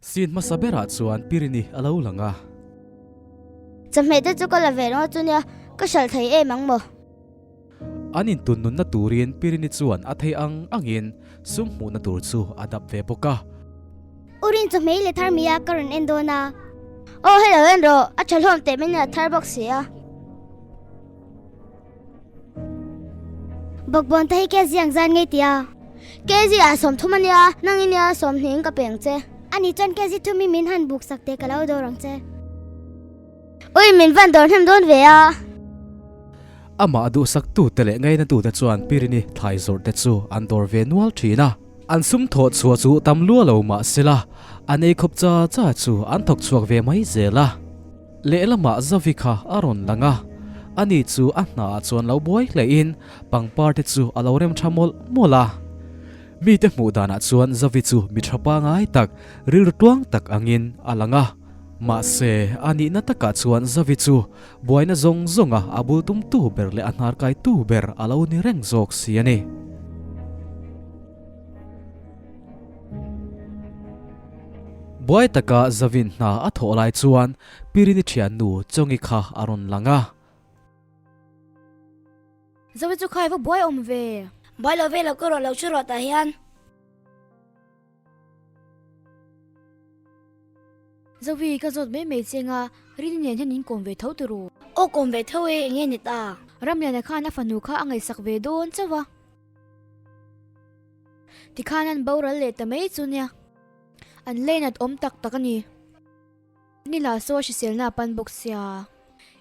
Scene hmasa berah chuan Pirini a lo lang a. Chawhmeh te chu ka la ve ringawt chu nia, ka hralh thei em ang maw? An intun nunna turin Pirini chuan a thei ang angin sum hmuhna tur chu a dap ve bawk a. U Rin chawhmeh i let thar mi a, ka rawn en dawn a. Aw hello en rawh, a tha hlawm teh mai nia thar bawk si a. Bawkbawn te hi KZ ang zan ngei tia. KZ ah 30 a nia, nang i nia 20 in ka pe ang che. Ani chuan KZ thum hi min han buk sak teh ka lo dawr ang che. Ui, min van dawr hnem dawn ve a. Amah duhsak tute leh ngaina tute chuan Pirini thlai zawrh te chu an dawr ve nual thin a. An sum thawh chhuah chu tam lua lo mah sela, an ei khawp cha cha chu an thawk chhuak ve mai zel a. Lehlamah Zavi kha a rawn lang a, ani chu a hnaah chuan lo buai hlein pangpar te chu a lo rem tha mawlh mawlh a. Mite hmuh danah chuan Zavi chu mi tha pangai tak, rilru tuang tak angin a lang a. Mahse, a nihna takah chuan Zavi chu buaina zawng zawnga a bul tumtu ber leh a hnarkaitu ber a lo ni reng zawk si a ni. Buai taka Zavin hna a thawh lai chuan Pirini thiannu Chawngi kha a rawn lang a. Zawi chu khai va buai awm ve. Buai lo ve lo ka rawh lo chu rawh tah hian. Zawi ka zawt mai mai che nga Rini nen hian in kawm ve tho turu. Aw kawm ve tho e enge ni ta. Ramliana khan a fanu kha a ngaihsak ve dawn chauh a. Tikhan an boral leh ta mai chu nia. An leinat awm tak tak a ni. Ni lah saw a hriselna a pan bawk sia.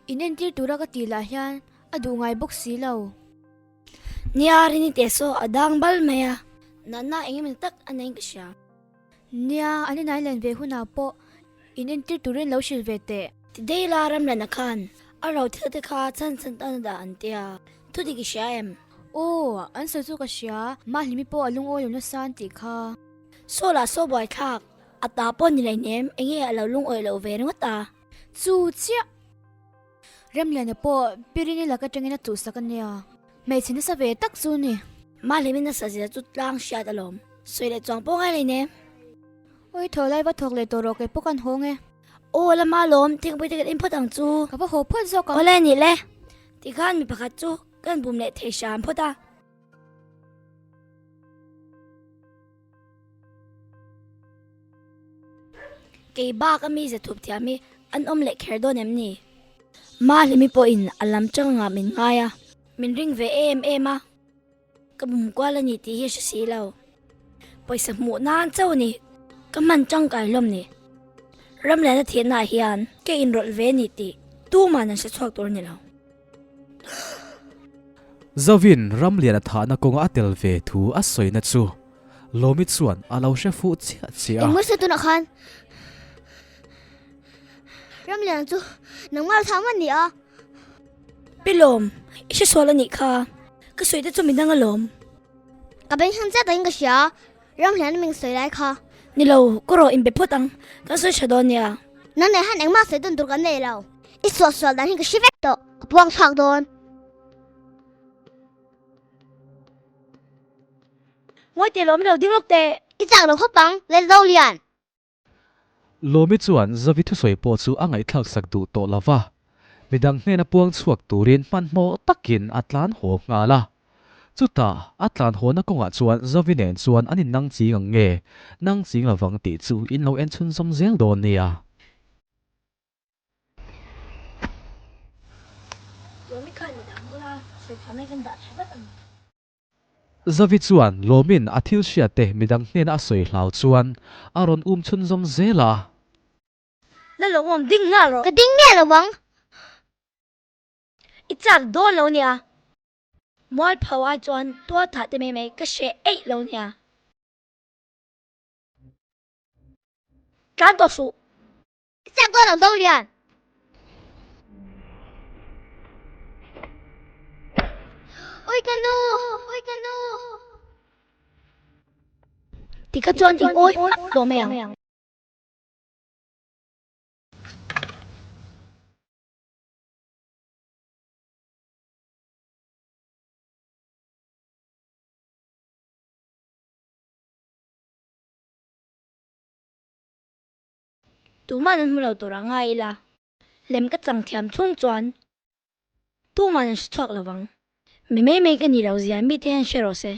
In entir tura ka tih lah hian a duh ngai bawk si lo. Nia Rini teh saw a dang bal mai a. Natna eng emaw tak a nei in ka hria. Nia an inai len ve hunah pawh in entir turin lo hrilh ve teh. Ti dei la Ramlana khan a ro thil te kha chhan chhan tan a dah an tia. Thudik i hria em? Aw, an sawi chu ka hria. Mahlimi pawh a lungawi lo nasa an tih kha. Saw lah saw buai thlak, a ta pawh ni leinem, enge a lo lungawi loh ve ringawt a? Chu chiah! Remliana pawh Pirini lak atangin a chuhsak a nia. Hmeichhe nasa ve tak chu ni. Mahlimi nasa zia chu tlang hriat alawm. Sawi leh chuang pawh ngai leinem. Awi thaw lai va thawk leh tawh rawh kei pawh kan hawng e. Aw lama lawm, thingpui te kan in phawt ang chu. Ka va haw phawt zawk ang. Awle nih le. Tikhan mi pakhat chu kan bum leh thei hram phawt a. Kei bak a mi zathup thiam hi an awm leh kher dawn em ni? Mahlimi pawhin a lam changah min ngai a, min ring ve em em a, ka bum kual a ni tih hi a hre si lo. Pawisa hmuh nan chauh a ni, ka hman tangkai hlawm ni. Ramliana thihnaah hian ka inrawlh ve a ni tih tuman an hre chhuak tur a ni lo. Zovin Ramliana thahna kawnga a tel ve thu a sawina chu Lawmi chuan a lo hre fuh chiah chiah a. Engmaw se tunah khan Ramliana chu nangmah lo thah man ni a. Pi Lawm, i hre sual a nih kha. Ka sawi te chu midang alawm. Ka beng hang chiah takin ka hria, Ramliana ming sawi lai kha. Ni lo, ka rawh inbe phawt ang, kan sawi tha dawn nia. Nang nen han engmah sawi dawn tur kan nei lo. I suah sual dan hi ka hre vek tawh, ka puang chhuak dawn. Ngawi teh lawm lo ding lawk teh. I chak lo khawp ang, let zo lian. Lawmi chuan Zavi thusawi pawh chu a ngaihthlak sak duh tawh lo va, midang hnena puang chhuak turin hmanhmawh takin a tlan haw nghal a. Chutah a tlan hawna kawngah chuan Zavi nen chuan an innang ching ang nge, nang ching lovang tih chu in lo en chhunzawm zel dawn nia. Zavi chuan Lawmin a thil hriat te midang hnena a sawi hlau chuan a rawn um chhunzawm zel a. La lo awm ding nghal rawh. Ka ding miah lo ang. I chak dawn lo nia. Mualpho ai chuan tual thah te mai mai ka hreh eih lo nia. Tlan tawh suh. I chak dawn lo Zolian. Ui ka nu! Ui ka nu! Tikha chuan i ngawi hmak tawh mai ang. Tuman an hmu lo tur a ngai ila, lem ka chang thiam chhung chuan tuman an hre chhuak lo vang. Mi mai mai ka nih loh zia mite hian hre rawh se.